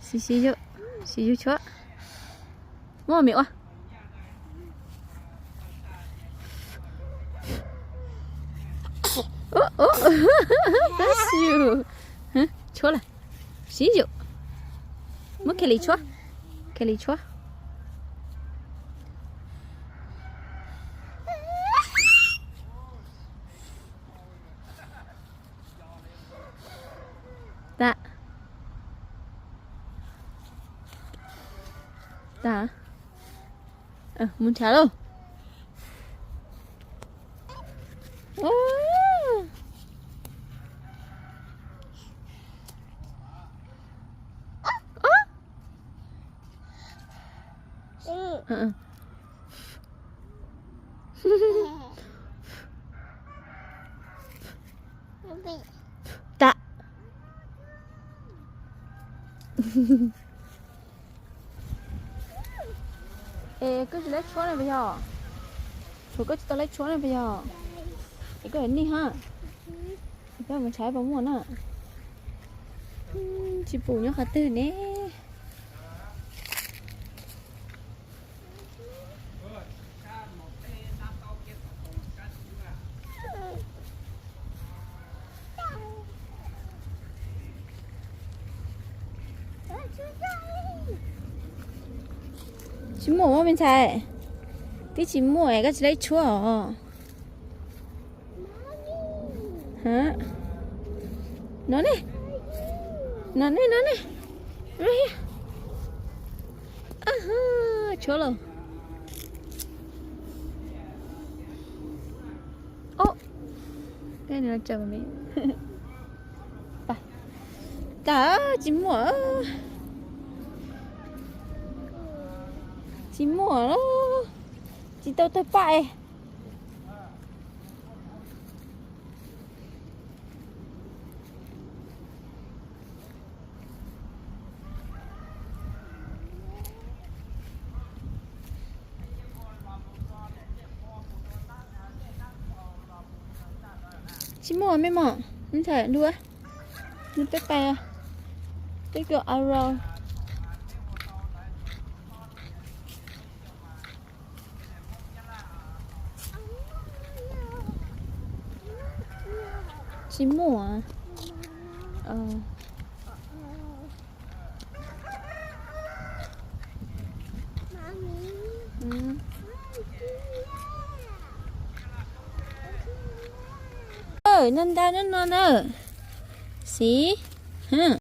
Siv, siv yug, siv yug tshuab. Muab me ua. Ub, ub, tab sis yus. Tshuab lawm. Siv yus. Muab Kelly tshuab. Kelly tshuab. Tag. Tag. Mus nrhav lauj. Tag. Es koj tsis laib tshuab ne puas yog? Tshuav koj tsis tau laib tshuab ne puas yog? Es koj yuav nij hab. Koj mus nrhav puas muaj na. Tsis pum nyob qhov twg ne. Tsis muaj os me ntxhais. Twb tsis muaj es koj tsis laib tshuab os. No ne, no ne, no ne. Tshuab lauj. Tag, tsis muaj, tsis muaj, tsis tau tawg paj. Tsis muaj me mom, ntxhais dua, nws peb pais, peb kua arrow. Tsis muaj. Nta nta no no na. Siv.